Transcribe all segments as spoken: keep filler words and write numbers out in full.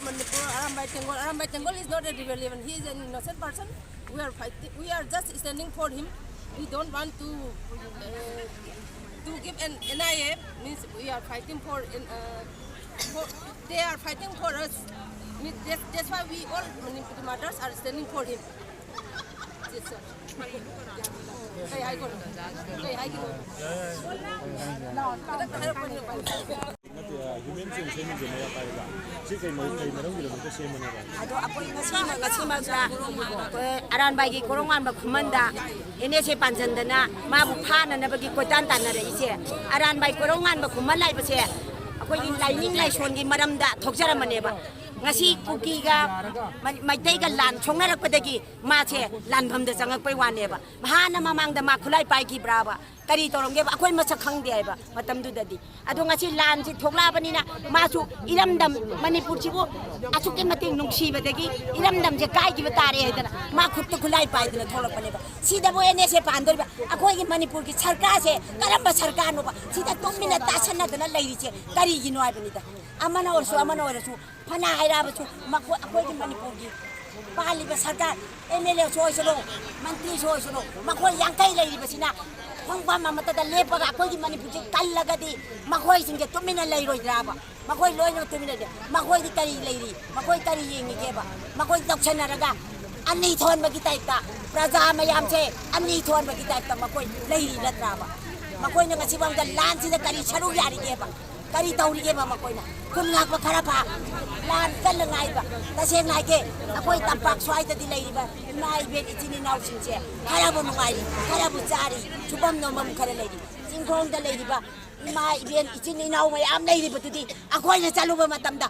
Manipur, Arambai Tenggol. Arambai Tenggol is not a rebellion. He is an innocent person. We are fighting. We are just standing for him. We don't want to uh, to give an N I A. Means we are fighting for. An, uh, for they are fighting for us. Means that's, that's why we all Manipuri mothers are standing for him. Yes, sir. Hey, hi, go. Hey, hi, go. ꯅꯠꯇꯦ, human chain ꯁꯦꯝꯃꯤꯁꯦ ꯃꯌꯥ ꯄꯥꯏꯔꯒ꯫ ꯁꯤ ꯀꯩ ꯃꯔꯝ-, ꯀꯩ ꯃꯔꯝꯒꯤꯗꯃꯛꯇ ꯁꯦꯝꯕꯅꯦꯕ? ꯑꯗꯣ ꯑꯩꯈꯣꯏ ꯉꯁꯤꯃꯛ, ꯉꯁꯤꯃꯛꯇ ꯑꯩꯈꯣꯏ ꯑꯔꯥꯟꯕꯥꯏꯒꯤ ꯀꯣꯔꯧꯉꯥꯟꯕ ꯈꯨꯃꯟꯗ N S A ꯄꯥꯟꯁꯤꯟꯗꯅ ꯃꯥꯕꯨ ꯐꯥꯅꯅꯕꯒꯤ ꯀꯣꯏꯇꯥꯟ ꯇꯥꯟꯅꯔꯛꯏꯁꯦ꯫ ꯑꯔꯥꯟꯕꯥꯏ ꯀꯣꯔꯧꯉꯥꯟꯕ ꯈꯨꯃꯟ ꯍꯥꯏꯕꯁꯦ ꯑꯩꯈꯣꯏꯒꯤ ꯂꯥꯏꯅꯤꯡ ꯂꯥꯏꯁꯣꯟꯒꯤ ꯃꯔꯝꯗ ꯊꯣꯛꯆꯔꯝꯕꯅꯦꯕ꯫ ꯉꯁꯤ ꯀꯨꯀꯤꯒ ꯃ-, ꯃꯩꯇꯩꯒ ꯂꯥꯟ ꯁꯣꯛꯅꯔꯛꯄꯗꯒꯤ ꯃꯥꯁꯦ ꯂꯥꯟꯐꯝꯗ ꯆꯪꯉꯛꯄꯩ ꯋꯥꯅꯦꯕ꯫ ꯍꯥꯟꯅ ꯃꯃꯥꯡꯗ ꯃꯥ ꯈꯨꯠꯂꯥꯏ ꯄꯥꯏꯈꯤꯕ꯭ꯔꯥꯕ? ꯀꯔꯤ ꯇꯧꯔꯝꯒꯦꯕ? ꯑꯩꯈꯣꯏ ꯃꯁꯛ ꯈꯪꯗꯦ ꯍꯥꯏꯕ ꯃꯇꯝꯗꯨꯗꯗꯤ꯫ ꯑꯗꯣ ꯉꯁꯤ ꯂꯥꯟꯁꯤ ꯊꯣꯛꯂꯛꯑꯕꯅꯤꯅ ꯃꯥꯁꯨ ꯏꯔꯝꯗꯝ ꯃꯅꯤꯄꯨꯔꯁꯤꯕꯨ ꯑꯁꯨꯛꯀꯤ ꯃꯇꯤꯛ ꯅꯨꯡꯁꯤꯕꯗꯒꯤ ꯏꯔꯝꯗꯝꯁꯦ ꯀꯥꯏꯈꯤꯕ ꯇꯥꯔꯦ ꯍꯥꯏꯗꯅ ꯃꯥ ꯈꯨꯠꯇ ꯈꯨꯠꯂꯥꯏ ꯄꯥꯏꯗꯅ ꯊꯣꯛꯂꯛꯄꯅꯦꯕ꯫ ꯁꯤꯗꯕꯨ N S A ꯄꯥꯟꯗꯣꯔꯤꯕ? ꯑꯩꯈꯣꯏꯒꯤ ꯃꯅꯤꯄꯨꯔꯒꯤ ꯁꯔꯀꯥꯔꯁꯦ ꯀꯔꯝꯕ ꯁꯔꯀꯥꯔꯅꯣꯕ? ꯁꯤꯗ ꯇꯨꯃꯤꯟꯅ ꯇꯥꯁꯟꯅꯗꯅ ꯂꯩꯔꯤꯁꯦ ꯀꯔꯤꯒꯤꯅꯣ ꯍꯥꯏꯕꯅꯤꯗ꯫ ꯑꯃꯅ ꯑꯣꯏꯔꯁꯨ, ꯑꯃꯅ ꯑꯣꯏꯔꯁꯨ, ꯐꯅ ꯍꯥꯏꯔꯛꯑꯕꯁꯨ ꯃꯈꯣꯏ, ꯑꯩꯈꯣꯏꯒꯤ ꯃꯅꯤꯄꯨꯔꯒꯤ ꯄꯥꯜꯂꯤꯕ ꯁꯔꯀꯥꯔ, M L A ꯑꯣꯏꯁꯅꯨ, ꯃꯟꯇ꯭ꯔꯤꯁꯨ ꯑꯣꯏꯁꯅꯨ, ꯃꯈꯣꯏ ꯌꯥꯡꯈꯩ ꯂꯩꯔꯤꯕꯁꯤꯅ ꯈꯣꯡꯐꯝ ꯑꯃꯠꯇꯗ ꯂꯦꯞꯄꯒ ꯑꯩꯈꯣꯏꯒꯤ ꯃꯅꯤꯄꯨꯔꯁꯤ ꯀꯜꯂꯒꯗꯤ ꯃꯈꯣꯏꯁꯤꯡꯁꯦ ꯇꯨꯃꯤꯟꯅ ꯂꯩꯔꯣꯏꯗ꯭ꯔꯥꯕ? ꯃꯈꯣꯏ ꯂꯣꯏꯅꯃꯛ ꯇꯨꯃꯤꯟꯅ ꯂꯩ꯫ ꯃꯈꯣꯏꯗꯤ ꯀꯔꯤ ꯂꯩꯔꯤ? ꯃꯈꯣꯏ ꯀꯔꯤ ꯌꯦꯡꯉꯤꯒꯦꯕ? ꯃꯈꯣꯏ ꯇꯧꯁꯟꯅꯔꯒ ꯑꯅꯤ ꯊꯣꯟꯕꯒꯤ ꯇꯥꯏꯞꯇ, ꯄ꯭ꯔꯖꯥ ꯃꯌꯥꯝꯁꯦ ꯑꯅꯤ ꯊꯣꯟꯕꯒꯤ ꯇꯥꯏꯞꯇ ꯃꯈꯣꯏ ꯂꯩꯔꯤ ꯅꯠꯇ꯭ꯔꯥꯕ? ꯃꯈꯣꯏꯅ ꯉꯁꯤꯐꯥꯎꯗ ꯂꯥꯟꯁꯤꯗ ꯀꯔꯤ ꯁꯔꯨꯛ ꯌꯥꯔꯤꯒꯦꯕ? ꯀꯔꯤ ꯇꯧꯔꯤꯒꯦꯕ ꯃꯈꯣꯏꯅ? ꯈꯨꯟ ꯉꯥꯛꯄ ꯈꯔ ꯐꯥ, ꯂꯥꯟ ꯀꯟꯅ ꯉꯥꯏꯕ꯫ ꯇꯁꯦꯡꯅ ꯍꯥꯏꯒꯦ, ꯑꯩꯈꯣꯏ ꯇꯝꯄꯥꯛ ꯁ꯭ꯋꯥꯏꯗꯗꯤ ꯂꯩꯔꯤꯕ ꯏꯃꯥ ꯏꯕꯦꯟ ꯏꯆꯤꯟ ꯏꯅꯥꯎꯁꯤꯡꯁꯦ ꯈꯔꯕꯨ ꯅꯨꯡꯉꯥꯏꯔꯤ, ꯈꯔꯕꯨ ꯆꯥꯔꯤ, ꯁꯨꯐꯝ ꯅꯣꯝꯐꯝ ꯈꯔ ꯂꯩꯔꯤ꯫ ꯆꯤꯡꯈꯣꯡꯗ ꯂꯩꯔꯤꯕ ꯏꯃꯥ ꯏꯕꯦꯟ ꯏꯆꯤꯟ ꯏꯅꯥꯎ ꯃꯌꯥꯝ ꯂꯩꯔꯤꯕꯗꯨꯗꯤ ꯑꯩꯈꯣꯏꯅ ꯆꯠꯂꯨꯕ ꯃꯇꯝꯗ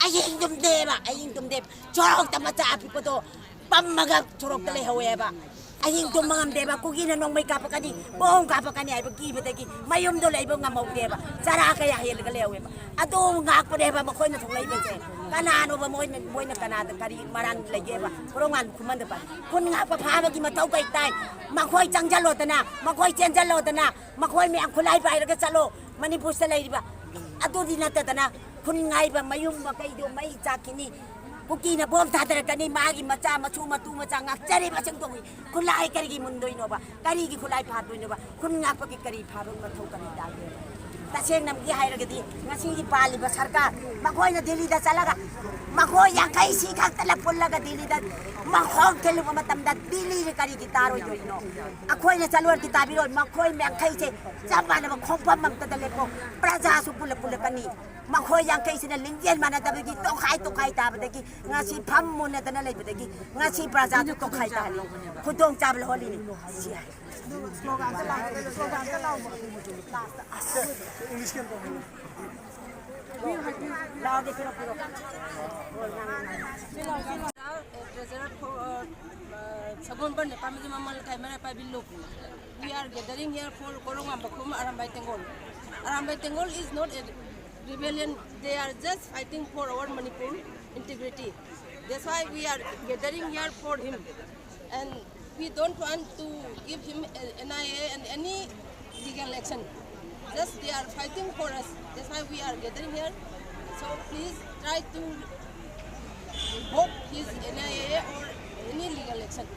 ꯑꯍꯤꯡ ꯇꯨꯝꯗꯦꯕ, ꯑꯍꯤꯡ ꯇꯨꯝꯗꯦꯕ꯫ ꯁꯣꯔꯣꯛꯇ ꯃꯆꯥ ꯑꯄꯤꯛꯄꯗꯣ ꯄꯝꯃꯒ ꯁꯣꯔꯣꯛꯇ ꯂꯩꯍꯧꯋꯦꯕ꯫ ꯑꯍꯤꯡ ꯇꯨꯝꯕ ꯉꯝꯗꯦꯕ, ꯀꯨꯀꯤꯅ ꯅꯣꯡꯃꯩ ꯀꯥꯞꯄꯛꯀꯅꯤ, ꯕꯣꯝ ꯀꯥꯞꯄꯛꯀꯅꯤ ꯍꯥꯏꯕ ꯀꯤꯕꯗꯒꯤ ꯃꯌꯨꯝꯗꯣ ꯂꯩꯕ ꯉꯝꯍꯧꯗꯦꯕ, ꯆꯔꯥ ꯀꯌꯥ ꯍꯦꯜꯂꯒ ꯂꯩꯍꯧꯋꯦꯕ꯫ ꯑꯗꯨ ꯉꯥꯛꯄꯅꯦꯕ ꯃꯈꯣꯏꯅ ꯊꯣꯛꯂꯛꯏꯕꯁꯦ꯫ ꯀꯅꯥꯅꯣꯕ ꯃꯣꯏꯅ, ꯃꯣꯏꯅ ꯀꯅꯥꯗ ꯀꯔꯤ ꯃꯔꯥꯟ ꯂꯩꯒꯦꯕ? ꯀꯣꯔꯧꯉꯥꯟꯕ ꯈꯨꯃꯟꯗ ꯄꯥꯏ꯫ ꯈꯨꯟ ꯉꯥꯛꯄ ꯐꯥꯕꯒꯤ ꯃꯊꯧ ꯀꯩ ꯇꯥꯏ? ꯃꯈꯣꯏ ꯆꯪꯁꯤꯜꯂꯣꯗꯅ, ꯃꯈꯣꯏ ꯆꯦꯟꯁꯤꯜꯂꯣꯗꯅ, ꯃꯈꯣꯏ ꯃꯌꯥꯝ ꯈꯨꯠꯂꯥꯏ ꯄꯥꯏꯔꯒ ꯆꯠꯂꯣ꯫ ꯃꯅꯤꯄꯨꯔꯁꯤꯗ ꯂꯩꯔꯤꯕ ꯑꯗꯨꯗꯤ ꯅꯠꯇꯗꯅ ꯈꯨꯟ ꯉꯥꯏꯕ ꯃꯌꯨꯝ ꯃꯀꯩꯗꯣ ꯃꯩ ꯆꯥꯛꯈꯤꯅꯤ꯫ ꯀꯨꯀꯤꯅ ꯕꯣꯝ ꯊꯥꯗꯔꯛꯀꯅꯤ, ꯃꯥꯒꯤ ꯃꯆꯥ ꯃꯁꯨ ꯃꯇꯨ ꯃꯆꯥ ꯉꯥꯛꯆꯔꯤꯕꯁꯤꯡꯗꯣ ꯈꯨꯠꯂꯥꯏ ꯀꯔꯤꯒꯤ ꯃꯨꯟꯗꯣꯏꯅꯣꯕ? ꯀꯔꯤꯒꯤ ꯈꯨꯠꯂꯥꯏ ꯐꯥꯗꯣꯏꯅꯣꯕ? ꯈꯨꯟ ꯉꯥꯛꯄꯒꯤ ꯀꯔꯤ ꯐꯥꯕ ꯃꯊꯧ ꯀꯔꯤ ꯇꯥꯒꯦ? ꯇꯁꯦꯡꯅ ꯑꯃꯒꯤ ꯍꯥꯏꯔꯒꯗꯤ ꯉꯁꯤꯒꯤ ꯄꯥꯜꯂꯤꯕ ꯁꯔꯀꯥꯔ, ꯃꯈꯣꯏꯅ ꯗꯤꯜꯂꯤꯗ ꯆꯠꯂꯒ ꯃꯈꯣꯏ ꯌꯥꯡꯈꯩ ꯁꯤ ꯈꯛꯇꯅ ꯄꯨꯜꯂꯒ ꯗꯤꯜꯂꯤꯗ ꯃꯈꯣꯡ ꯊꯤꯜꯂꯨꯕ ꯃꯇꯝꯗ ꯗꯤꯜꯂꯤꯁꯦ ꯀꯔꯤꯒꯤ ꯇꯥꯔꯣꯏꯗꯣꯏꯅꯣ? ꯑꯩꯈꯣꯏꯅ ꯆꯠꯂꯨꯔꯗꯤ ꯇꯥꯕꯤꯔꯣꯏ꯫ ꯃꯈꯣꯏ ꯌꯥꯡꯈꯩꯁꯦ ꯆꯞ ꯃꯥꯟꯅꯕ ꯈꯣꯡꯐꯝ ꯑꯃꯇꯗ ꯂꯦꯞꯄꯣ꯫ ꯄ꯭ꯔꯖꯥꯁꯨ ꯄꯨꯜꯂ ꯄꯨꯜꯂꯛꯀꯅꯤ꯫ ꯃꯈꯣꯏ ꯌꯥꯡꯈꯩꯁꯤꯅ ꯂꯤꯡꯖꯦꯜ ꯃꯥꯟꯅꯗꯕꯒꯤ ꯇꯣꯈꯥꯏ ꯇꯣꯈꯥꯏ ꯇꯥꯕꯗꯒꯤ ꯉꯁꯤ ꯐꯝ ꯃꯨꯟꯅꯗꯅ ꯂꯩꯕꯗꯒꯤ ꯉꯁꯤ ꯄ꯭ꯔꯖꯥꯁꯨ ꯇꯣꯈꯥꯏ ꯇꯥꯍꯜꯂꯤ, ꯈꯨꯗꯣꯡꯆꯥꯕ ꯂꯧꯍꯜꯂꯤꯅꯤ꯫ ꯁꯤ ꯍꯥꯏ꯫ Treasurer for, uh, Sagonbar Nepal Mamal Kaimara Pabilu. We are gathering here for Korong Ambakhum Arambai Tengol. Arambai Tengol is not a rebellion. They are just fighting for our Manipur integrity. That's why we are gathering here for him. And we don't want to give him a N I A and any legal action. Just they are fighting for us. That's why we are gathering here. So please try to revoke his N I A or any legal action.